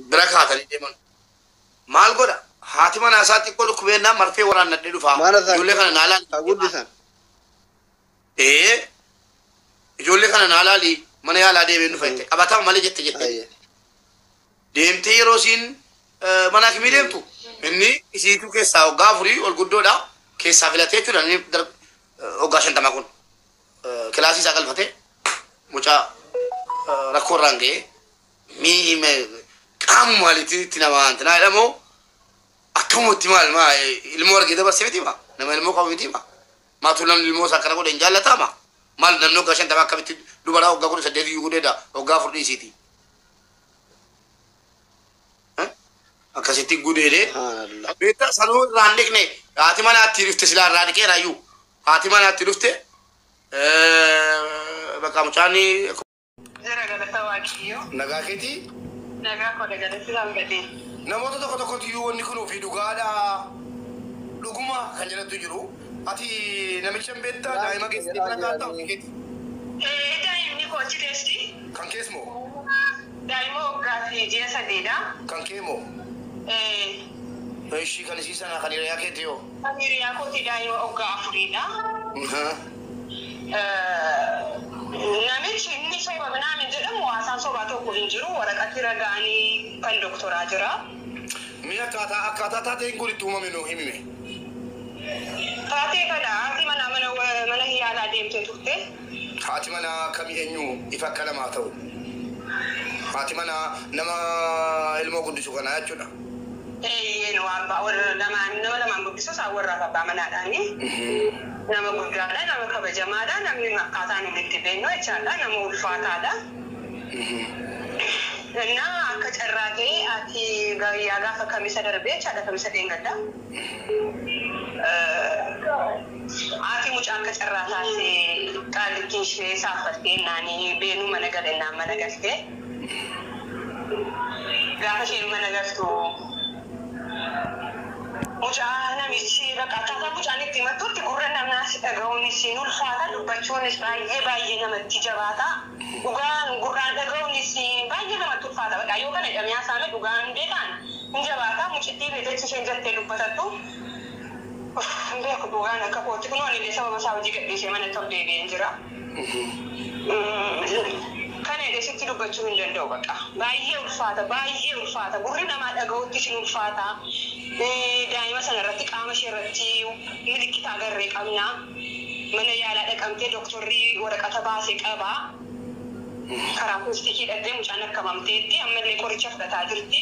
Bira kaatanii deeman. Maal godha? Haati manaa isaa xiqqoo dhukkubeennaan marfee waraannadhee dhufaa. Maal isaa? Ijoollee kana naa laali. Ka guddisan. Ee, ijoollee kana naa laali, mana yaalaa deemee dhufa jette. Qabatama malee jette jette. Ayyee. Deemtee yeroo isiin mana hakimii deemtu inni isiituu keessaa waggaa 4 ol guddoodha keessaa filatee jechuudha. Inni waggaa 50 kun kilaasii isaa galfatee mucaa rakkoo irraan ga'ee mi'i qaamu maaliitti itti nama antinaa jedhamoo akkamumatti maal maa ilmoo argee dabarsee miti maa nama ilmoo qabu miti maa maatuu namni ilmoo isaa akkana godhe hin jaallataa maa maal namni waggaa 50 akkamitti dubaraa waggaa 18 iyyuu gudeeda waggaa 4 dhiisiiti. Akkasitti gudeedee. Subhanallah. Beektaa sanuu irraa hin dhiqne, haati manaatti dhufte, silaa irraa dhiqeera iyyuu, haati manaatti dhufte, bakka mucaan Jira, galata Waaqayyoo. Nagaa keetii? Nagaa koo, galata isaan. Namoota tokko tokkotti iyyuu wanni kun ofii dhugaadha, dhuguma kan jedhantu jiru. Ati namicha hin beektaa? Daa'ima keessatti bira kaattaa ofii keeti? Ee, daa'imni koo achi teessi. Kan kees moo? Daa'ima waggaa fi ji'a 3dha. Kan kee moo? Ee. Ishii kan isii sana kan hiriyaa keeti yoo? Kan hiriyaa kooti daa'ima waggaa 4dha. Namichi inni soba minaamin jedhamu, haasaan sobaa tokko hin jiru. Waraqatti ragaanii kan doktoraa jira. Mee akkaataa taateen kun itti uumame nuu himime. Taatee kana haati manaa mana yaalaa deemtee turte. Haati manaa kamii, eenyu, ifa akka namaa ta'u? Haati manaa nama ilmoo guddisu kanaa jechuudha. Eeyyeen, waan warra lamaan, nama lamaan guddisu isaan warraaf abbaa manaadhaani. Nama guddaadha, nama kabajamaadha, namni akkaataa nuti itti beeknu jechaadha, nama ulfaataadha. Innaa akka carraa ta'e ati guyyaa gaafa kamisa darbee jechaadha, kamisa dheengadda. Haati mucaa akka carraa taate qaallittiin ishee saaffattee naanii beenuu mana galennaan mana galtee, gaafa isheen mana galtu mucaa namichi bakka akkaataa mucaan itti himattutti gurra namaas dhaga'uunis hin ulfaata, dubbachuunis baay'ee baay'ee namatti jabaata, dhugaan gurraan dhaga'uunis baay'ee namatti ulfaata. Bakka yoo kana jedhamee haasa'ame dhugaan beekaan hin jabaata. Mucittii beetechi isheen jettee dubbatattu hin beeku. Dhugaan akka kootti kun ani illee sababa isaa hojii gadhiisee manatti ol deebi'een jira. Kana jedhee sitti dubbachuu hin danda'u bakka. Baay'ee ulfaata, baay'ee ulfaata. Gurri namaa dhaga'utti sin ulfaata. Daa'ima sana irratti, qaama ishee irratti milikkita agarree qabna. Mana yaalaa dhaqamtee dooktorri waraqata baasee qaba. Karaa poostikii hidhattee mucaan akkamamteetti ammallee qoricha fudhataa jirti.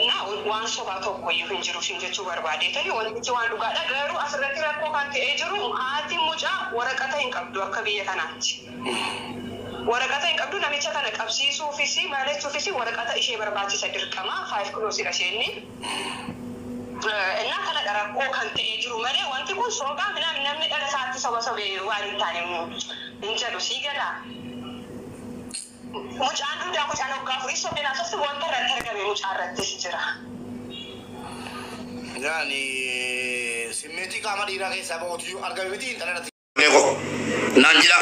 Innaa waan sobaa tokko iyyuu hin jiru sin jechuu barbaadee ta'e, wantichi waan dhugaadha. Garuu asirratti rakkoo kan ta'ee jiru haati mucaa waraqata hin qabdu akka biyya kanaatti. Waraqata hin qabdu, namicha kana qabsiisuufis maal jechuufis waraqata ishee barbaachisa dirqama, five clausedha isheenni. Innaa kanadha rakkoo kan ta'ee jiru malee wanti kun sobaa minaan namni dhala isaatti soba sobee waan hin taane hin jedhu, sii galaa. Mucaan duudaa, mucaan waggaa 4 sobee naasofti, wanta irratti argame mucaa irrattis jira. Yaani simmeetii qaama dhiiraa keessaa bahutu argame miti intala irratti. Beeko naan jira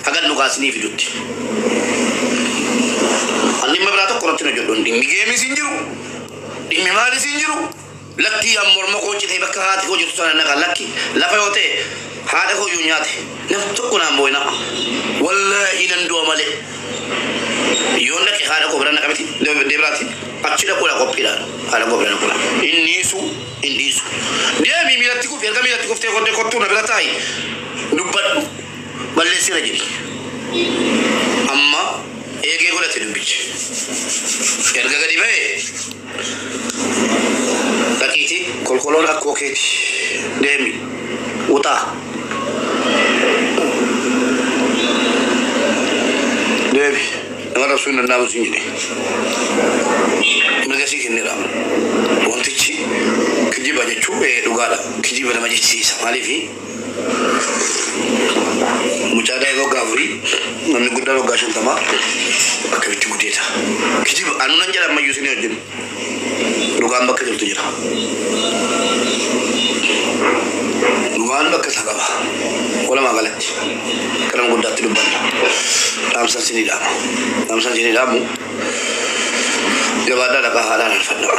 hagan dhugaa isinii fidutti. Ani dhimma biraa tokko irratti na jedhu, dhimmi gameis hin jiru, dhimmi maalis hin jiru. Lakki, an morma koo citee bakka haati koo jirtu sana naqa, lakki, lafa yoo ta'e haadha koo iyyuu nyaate nam tokko naan boo'ina. Wallaahi nan du'a malee. Yoon dhaqe haadha koo bira naqa miti deebiraati achi dhaquudha qophiidha, haadha koo bira dhaquudha. Inni dhiisu, hin dhiisu. Deemi, miilatti kufi, erga miilatti kuftee kottee kottuu na bira taa'i, dubbadhu, balleessira jedhi. Amma eegee godhate dubbichi. Erga gadi ba'e dhaqiiti kolkoloon akkoo keeti deemi utaa. Deemi, nama rabsuu hin danda'amu sin jedhe. Mirga sii kenneera. Wantichi kijiba jechuu dhugaadha. Kijiba nama jechisiisa. Maaliifi mucaa daa'ima waggaa 4 namni guddaan waggaa 50 akkamitti gudeeta? Kijiba anu nan jedha, ammayyuu isinii wajjin dhugaan bakka jirtu jira. Dhugaan bakka isaa qaba. Walumaa galatti akka nama guddaatti dubbanna. Dhaamsan isinii dhaama. Dhaamsan isinii dhaamu. Jabaadhaa, dhaqaa haadhaan alfadhaa.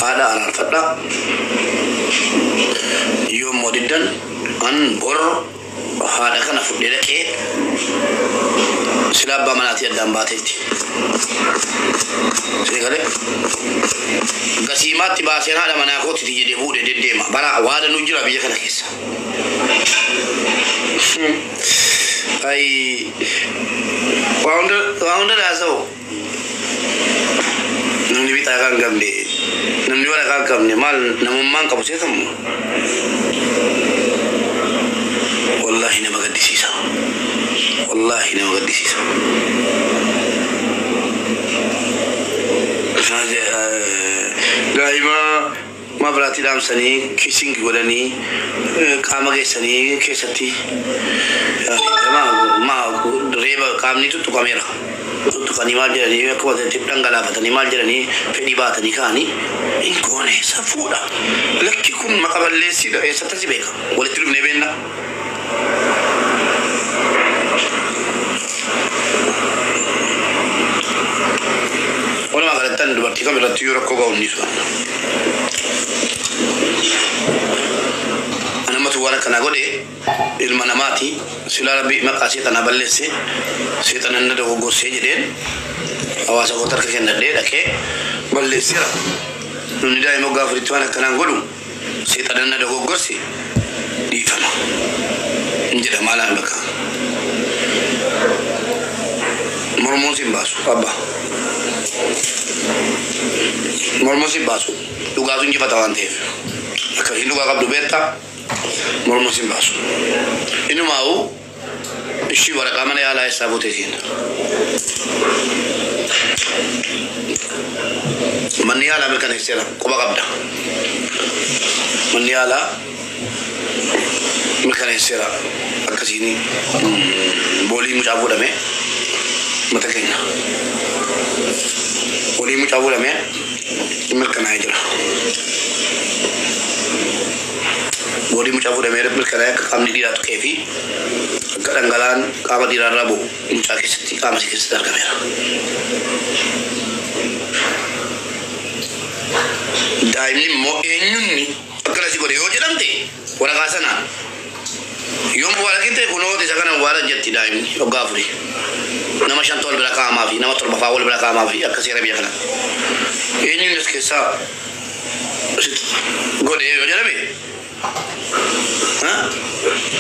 Haadha araarfadhaa. Yoo immoo diddan, an bor haadha kana fudhee dhaqee sila abbaa manaatii addaan baateetti. Sini galee gasiimaatti baaseen haadha manaa kootti jedhee fuudhee deddeema. Bara waada nu jira biyya kana keessa. Ai waa hunda haasa'u. Namni bixaa kan qabne, namni waraqaa hin qabne, maal namummaan qabu seetamu. Wallaahi nama gaddisiisa. Wallaahi nama gaddisiisa. Daa'ima mabiraatii dhaamsanii, kissing godhanii, qaama geessanii keessatti reeba qaamni tuttuqameera. Tuttuqanii maal jedhanii, akkuma ta'etti dhangalaafatanii, maal jedhanii, fedhii baatanii ka'anii hin goone, safuudha. Lakki, kun maqa balleessiidha, eessatti si beeka, walitti dhufnee beenna. Walumaa galatti dubartii kam irratti yoo rakkoo ga'u inni sun. Namatu waan akkanaa godhe ilma namaati. Silaa Rabbi maqaa seexanaa balleesse, seexana na dogoggorsee jedheen hawaasa koo harka kennadhee dhaqee balleesseera. Namni daa'ima waggaa 4tti waan akkanaan godhu, seexana na dogoggorse, dhiifama. Hin jedha maalaan bakka. Mormuun sin baasu abbaa. Mormuun sin baasu, dhugaatu injifata waan ta'eef. Akkasiin dhugaa qabdu beektaa, mormuun sin baasu. Inumaa'u ishii waraqaa mana yaalaa eessaa buuteetiin. Manni yaalaa mirkaneesseera, quba qabda. Manni yaalaa mirkaneesseera, akkasiin boolii mucaa fuudhame mata keenya. Boolii mucaa fuudhame mirkanaa'ee jira. Boolii mucaa fuudhamee mirkanaa'ee akka qaamni dhiiraa tuqee fi akka dhangala'aan qaama dhiiraa irraa bu'u mucaa keessatti, qaama isii keessatti argameera. Daa'imni immoo eenyunni akkana si godhe yoo jedhamte, waraqaa sanaan yoo mubaarakin ta'e, kunoo isa kana mubaarak jetti daa'imni waggaa 4. Nama shantu wal bira kaa'amaa fi nama torba fa'aa wal bira kaa'amaa fi akka seera biyya kanaa. Eenyuun as keessaa godhe yoo jedhame,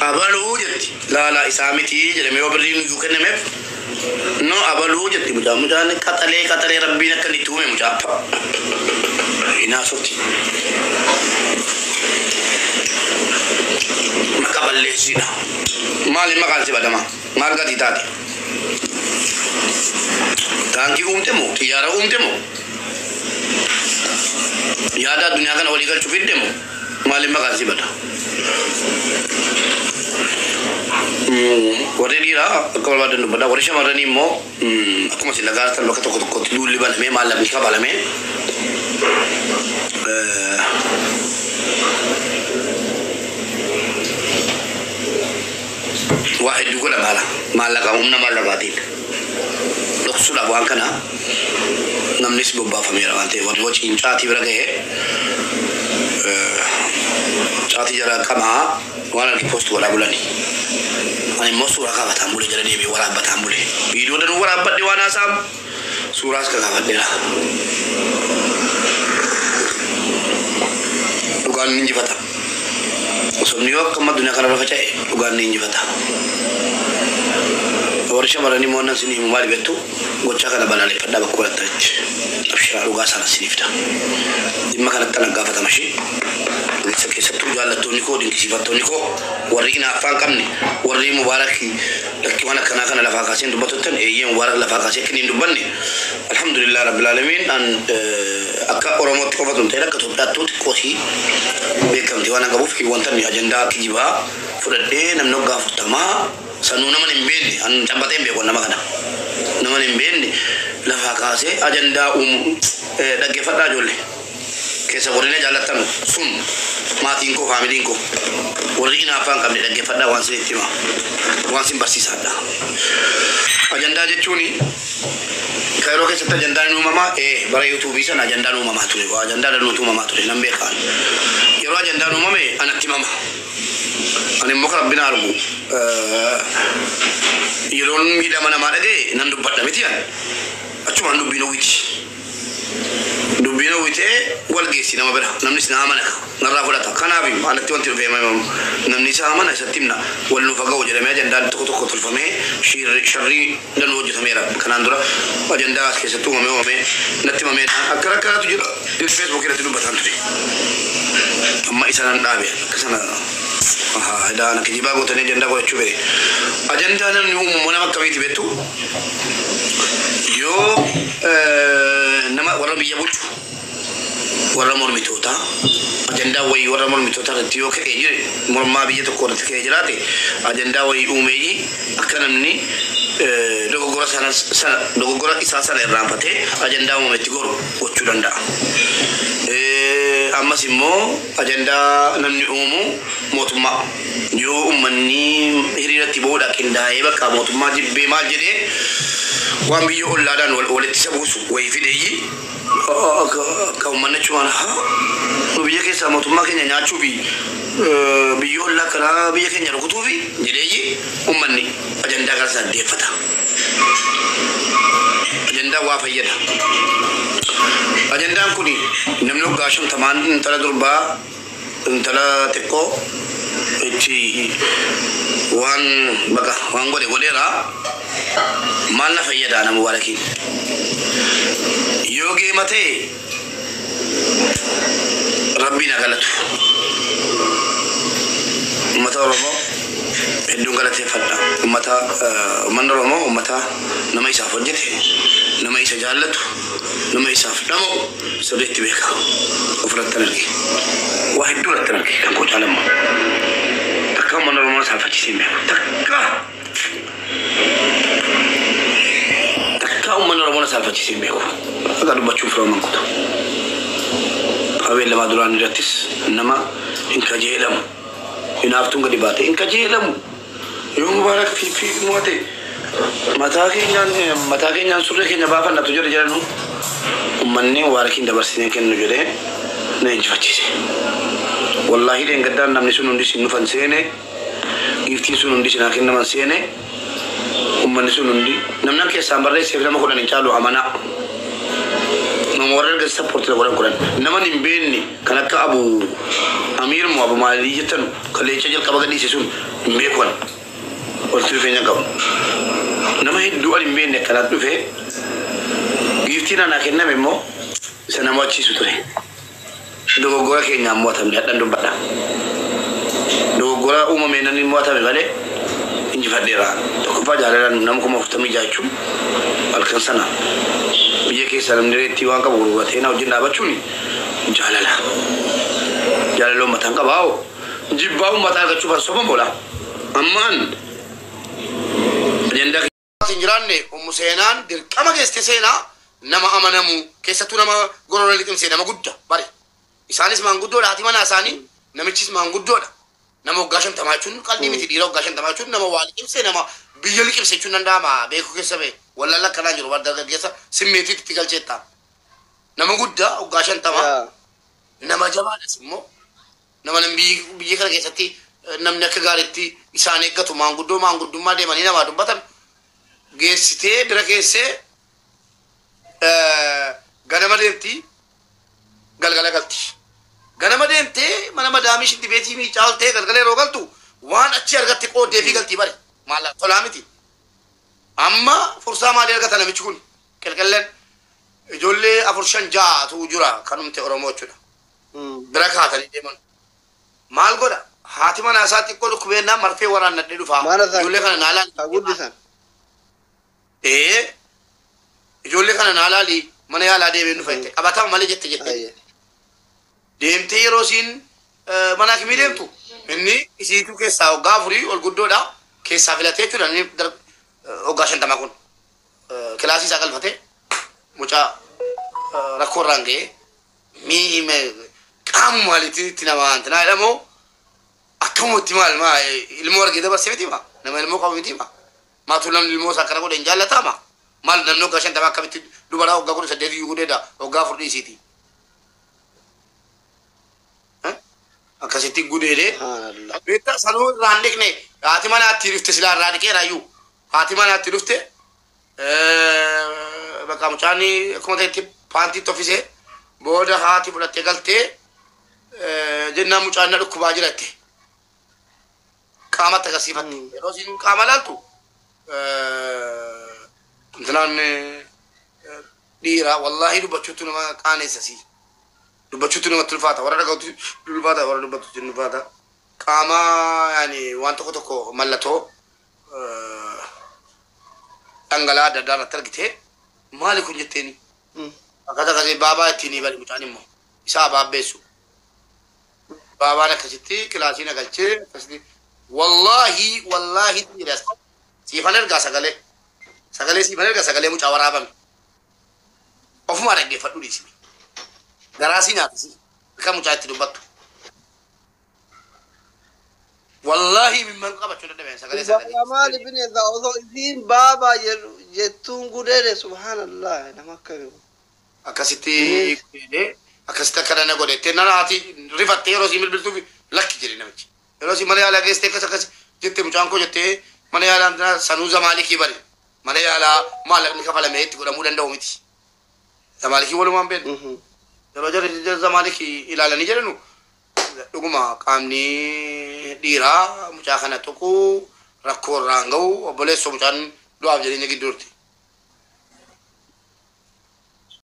abaluu jetti. Laalaa isaa miti jedhame yoo birriin iyyuu kennameef, no, abaluu jetti mucaa. Mucaan qaxalee qaxalee Rabbiin akka inni itti uume mucaa. Hinaasofti. Maqa balleessiidha. Maali maqaan si badama? Maal gatii taate? Taankii uumte moo? Xiyyaara uumte moo? Yaada addunyaa kana walii galchuu fidde moo? Maaliin maqaan si bada? Warri dhiiraa akka barbaadan dubbadha. Warri shamarranii immoo akkuma isin dhagaatan bakka tokko tokkotti duulli banamee, maallaqni kafalamee, waa hedduu godhama haala maallaqa, humna maallaqaatiin dhoksuudhaaf waan kana namnis bobbaafameera waan ta'eef, warri waciin caatii bira gahee caatii jala qamaa waan arge post godhaa bulani. Ani immoo suuraa kaafataan bule, jala deemee waraabbataan bule. Viidiyoo danuu waraabbadhe, waan haasa'amu suuraas kakaafadheera. Dhugaan ni injifata. Sobni yoo akka amma addunyaa kanarra faca'e, dhugaan ni injifata. Warri shamarranii immoo nan isin himu maali beektu? Gochaa kana balaaleffadhaa bakka barattanitti. Abshiraa, dhugaa sana isiniif ta'a. Dhimma kanatti ana gaafatama ishee. Isa keessattuu jaallattoonni koo, dinqisiifattoonni koo, warri hinaaffaa hin qabne, warri Mubaarak lakki waan akkanaa kana lafaa kaasee hin dubbatuttan, eeyyee, Mubaarak lafaa kaasee akka inni hin dubbanne, alhamdulillah rabbil aalamiin, an akka Oromootti qofatu hin ta'in, akka Itoophiyaattuu xiqqoosii beekamtii waan qabuuf, wanta inni ajandaa kijibaa fudhadhee namni waggaa 40 sanuu naman hin beekne, an cabbatee hin beeku, nama kana naman hin beekne lafaa kaasee ajandaa uumu. Dhaggeeffadhaa ijoollee keessa warri na jaallattan sun, maatiin koo, faamiliin koo, warri hinaaffaa hin qabne, dhaggeeffadhaa, waan isinitti hima, waan isin barsiisaadha. Jechuun yeroo keessatti ajandaan uumamaa bara yuutuubii sana ajandaan uumamaa ture. Ajandaa danuutu uumamaa ture nan beekaan. Yeroo ajandaan uumame anatti himama. Ani immoo kan rabbina argu yeroon miidhama namaa dhaga'e nan dubbadha miti ani. Achumaan dubbiin hawwiti. Dubbiin hawwitee wal geessi nama bira, namnis na amana, narraa fudhata. Kanaaf anatti wanti dhufee namni isa amana isatti himna, wal nuuf ga'u jedhamee ajandaan tokko tokko tolfamee sharrii danuu hojjetameera. Kanaan dura ajandaa as keessatti uumamee natti himamee akka rakkanaatu jira. Feesbuuk irratti dubbataan ture. Amma isa nan dhaabe akka sana Daan kijibaa gootanii ajandaa godhachuu fedhe. Ajandaa namni uumamu nama akkamiiti beektu? Yoo nama warra biyya bulchu, warra mormitootaa, ajandaa wayii warra mormitootaa irratti yoo ka'ee jire, mormaa biyya tokko irratti ka'ee jiraate, ajandaa wayii uumeeyyi akka namni dogoggora sana dogoggora isaa sana irraanfatee ajandaa uumametti goru gochuu danda'a. Ammas immoo ajandaa namni uumu mootummaa yoo uummanni hiriiratti ba'uudha qindaa'ee bakka mootummaa jibbee maal jedhee waan biyya ollaadhaan walitti isa buusu wayii fideeyyi akka uummanni achumaan haa nu biyya keessaa mootummaa keenya nyaachuu fi biyya ollaa kanaa biyya keenya rukutuu fi jedheeyyi uummanni ajandaa kana sana deeffata. Ajandaa waa fayyada. Ajandaan kun namni waggaa 50n intala durbaa, intala xiqqoo itti waan baqa waan godhe godheera, maal na fayyadaa nama Mubaarakiin? Yoo geema ta'e rabbiin haa galatu. Uummata Oromoo hedduun galateeffadha. Uummata, uummanni Oromoo uummata nama isaaf hojjete, nama isa jaallatu, nama isaaf dhama'u sirriitti beeka. Ofirratti arge. Waa hedduu irratti arge kan koo caalamma. Takka uummanni Oromoo saalfachiisee hin beeku. Takka. Takka uummanni Oromoo saalfachiisee hin beeku. Akka dubbachuun firooman kutu. Qabeen lamaa duraan irrattis nama hin kajeelamu. Hinaaftuun gadi baate hin kajeelamu. Yoo Mubaarak fi mo'ate mataa keenyaan surree keenya baafannatu jedhe jedhanu uummanni Mubaarakiin dabarsinee kennu jedhee na injifachiise. Wallaahi dheengaddaan namni sun hundi sin dhufan seene, giiftiin sun hundi sinaa kennaman seene, uummanni sun hundi namni keessaan barreesseef nama 10 hin caalu amanaa. Nama warra erga support godhan 10 nama hin beekne kan akka Abu Amiir moo Abu Maalii jettan kan leenca jalqaba gadhiise sun hin beeku, walitti dhufeenya qabu. Nama hedduu ani hin beekne akkanaatti dhufee giiftiin anaa kenname immoo isa nama achiisu ture. Dogoggora keenyaan mo'atamne, hadhan dubbadha. Dogoggora uumamee nan mo'atame malee injifadheera. Tokkoffaa jaalalaan nama 46,000 jechuun halkan sana biyya keessa namni reettii waan qabu gurguratee na wajjin dhaabachuun jaalala. Jaalala uummataan qabaa hoo. Jibbaa uummataa argachuuf an soba moola. Ammaan ajandaa hin jiraanne ummu seenaan dirqama geeste seenaa nama amanamu keessattuu nama gorora liqimsee nama guddaa bari. Isaanis maanguddoodha, haati manaa isaanii namichis maanguddoodha. Nama waggaa 50 jechuun qalbii miti, dhiira waggaa 50 jechuun nama waa liqimsee, nama biyya liqimse jechuun danda'ama, beekuu keessa bee wallalla akkanaa jiru waan dargaggeessa simmeetiitti itti galcheetta. Nama guddaa waggaa 50 nama jabaadhas immoo nama biyya kana keessatti namni akka gaariitti isaan eeggatu maanguddoo maanguddummaa deemanii namaa dubbatan geessitee bira keessee ganama deemti, galgala galti. Ganama deemtee mana madaamii shinti beetii miicaa oltee galgala yeroo galtu waan achi argatte qooddee fi galtii bari. Maal tolaa miti. Amma fursaa maalii argata namichi kun? Qilqilleen ijoollee afur shan ja'atu jira kanumte Oromoo jechuudha. Bira kaatanii deeman. Maal godha? Haati manaa isaa xiqqoo dhukkubeennaan marfee waraannadhee dhufa. Mana isaa Ijoollee kana naa laali. Haa guddisan. Ee, ijoollee kana naa laali, mana yaalaa deemee dhufa jette. Qabatama malee jette jette. Ayyee. Deemtee yeroo isiin mana hakimii deemtu inni isiituu keessaa waggaa 4 ol guddoodha keessaa filatee jechuudha, inni waggaa 50 kun kilaasii isaa galfatee mucaa rakkoo irraan ga'ee mi'i qaamu maaliitti itti nama antinaa jedhamoo akkamumatti maal maa ilmoo argee dabarsee miti maa nama ilmoo qabu miti maa Maatuu namni ilmoo isaa akkana godhe hin jaallatama. Maal namni waggaa 50 akkamitti dubara waggaa 18 iyyuu gudeeda waggaa 4 dhiisiiti. Akkasitti gudeedee. Subhanallah. Beektaa sanuu irraa hin dhiqne haati manaatti dhufte silaa irraa dhiqeera iyyuu. Haati manaatti dhufte bakka mucaan akkuma ta'etti paantii toffisee booda haati fudhattee galtee jennaan mucaan na dhukkubaa jiratte. Qaamatti agarsiifatte. Yeroo isin qaama laaltu intalaan dhiira wallaahi dubbachuutu nama qaaneessa si. Dubbachuutu namatti ulfaata. Warra dhaga'utu ulfaata. Warra dubbatutu ulfaata. Qaama yaani waan tokko tokko mallattoo dhangala'aa adda addaa irratti argite maali kun jetteeni. Akkas akkasii baabaa ittiin bari mucaan immoo isaa abaabbeessu. Baabaan akkasitti kilaasii na galchee akkasitti wallaahi wallaahi jedhe siifan ergaa sagalee sagalee siifan ergaa sagalee mucaa waraabame. Ofumaa dhaggeeffadhu dhiisini. Garaa si nyaatisi akka mucaa itti dubbattu. Wallaahi mimman qabachuu dadhabeen sagalee sagalee. Maali bineensa osoo isiin baabaa jedhu jettuun gudeede subhanallah nama akkami. Akkasitti godhee akkasitti akkana na godhe nana haati rifattee yeroo sii bilbiltuuf lakki jedhe namichi. Yeroo sii mana yaalaa geessitee akkas akkas jette mucaan koo jettee mana yaalaa sanuu zamaalikii bari mana yaalaa maallaqni kafalamee itti godhamuu danda'u miti. Zamaalikii walumaan beeknu. Yeroo jarri zamaalikii ilaalanii jedhanu dhuguma qaamni dhiiraa mucaa kana tuquu rakkoo irraan ga'u obboleessoo mucaan du'aaf jireenya gidduutti.